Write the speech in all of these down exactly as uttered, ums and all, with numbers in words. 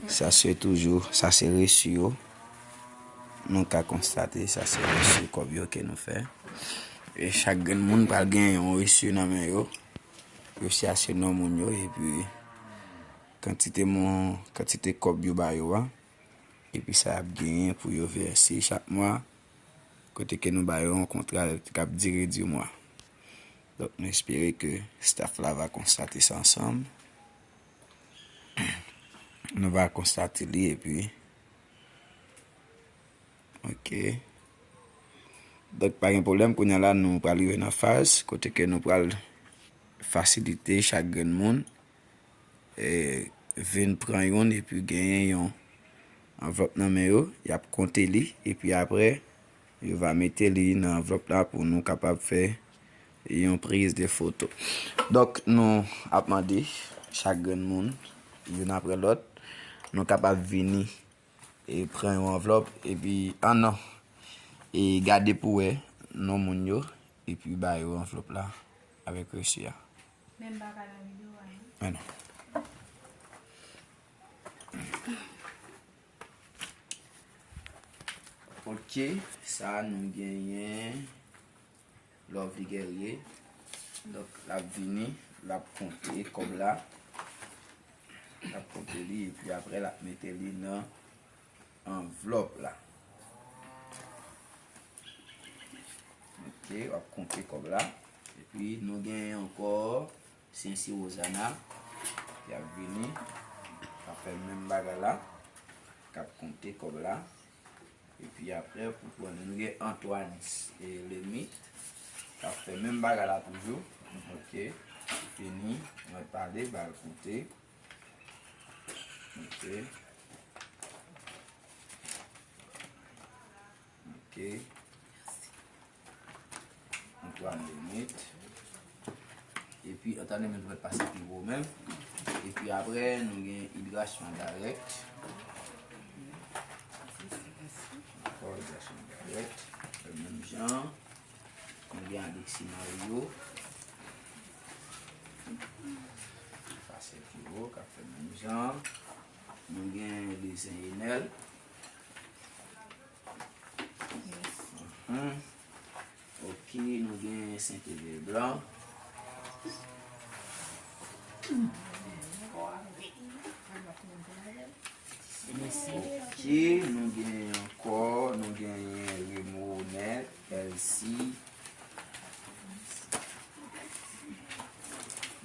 Sa se toujou, sa se resi yo. Nou ka konstate, sa se resi kòb yo ke nou fè. E chak grenn moun pral gen yon resi nan men yo. Resi a se non moun yo, epi kantite moun, kantite kòb yo ba yo a. Epi sa y ap genyen pou yo vèse chak mwa. Kote ke nou ba yo yon kontra k ap dire di mwa. Donk, nou espere ke staff la va konstate sa ansanm. Nou va konstate li epi, ok. Donk, pa gen pwoblèm, kounye a la, nou pral rive nan faz kote ke nou pral fasilite chak grenn moun, e, vin pran youn epi genyen yon anvlòp nan men yo, y ap konte li, epi apre, yo va mete li nan anvlòp la pou nou kapab fè yon priz de foto. Donk, nou ap mande chak grenn moun, youn apre lòt, nou kapab vini e pran yon anvlòp, epi, ah non, e gade pou wè non moun yo, epi ba yo anvlòp la avèk resi a. Men m pa ka nan videyo a, non. Men non. Ok, sa nou genyen Lovely Guerrier. Donk, l ap vini, l ap konte kòb la. L ap konte li, epi apre, l ap mete li nan anvlòp la. Ok, w ap konte kòb la. Epi, nou genyen ankò Sensi Rosana, ki ap vini, k ap fè menm bagay la, k ap konte kòb la. Epi apre, pou konnen, nou gen Antoine, e, Lemit, k ap fè menm bagay la toujou. Ok, fini, mwen pale, ba l konte. Ok. Ok. Antoine Lemit. Epi, Antoine Lemit mèt pase pi wo menm. Epi apre, nou gen Idrach Magarèt. Ankò Idrach Magarèt. Fè menm jan. Nou gen Alexis Mario. Pase pi wo, k ap fè menm jan. Nou gen Lezen Enèl. Mhm. Ok, nou gen Senteve Blan. Ok, nou gen ankò, nou genyen Remo Nèt, Elsie.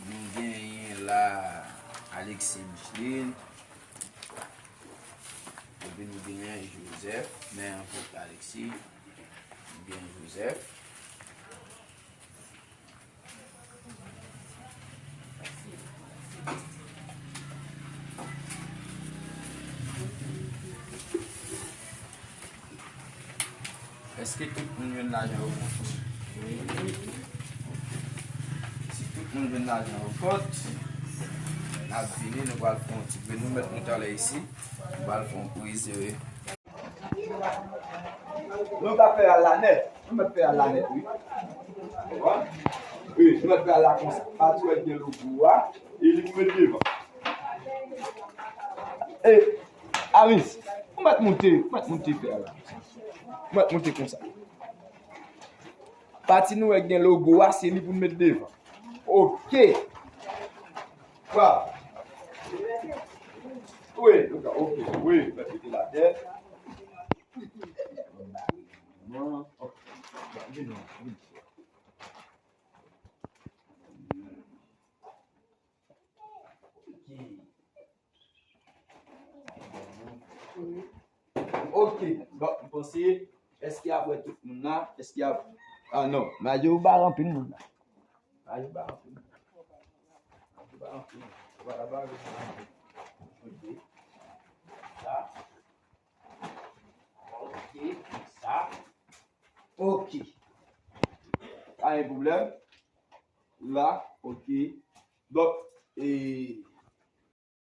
Nou genyen la Alexis Micheline. Epi nou genyen Joseph, men an fèt Alexis, nou genyen Joseph. Èske tout moun jwenn lajan yo kont? Si tout moun jwenn lajan yo kont, n ap vini, nou pral fè yon ti, nou mèt monte anlè isi, nou pral fè yon priz, e, nou ka fè al la nèt, nou mèt fè al la nèt, wi. Wi, nou mèt fè al la konsa. Pati wè gen logo a, e li pou met devan. E, Amis, ou mèt monte, ou mèt monte fè a la. Ou mèt monte konsa. Pati nou wè gen logo a, se li pou n met devan. Ok. Bravo. Wi, ok, wi, mèt mete la tèt. Non, ok. Ok. Bon, m panse, èske apre tout moun la, èske ap, ah non, Majo ba anpil moun la. Majo ba anpil moun. Majo ba anpil moun. Ou pa ta ba anpil moun. Ok. Sa. Ok, sa. Ok. Pa gen pwoblèm. La, ok. Donk, e,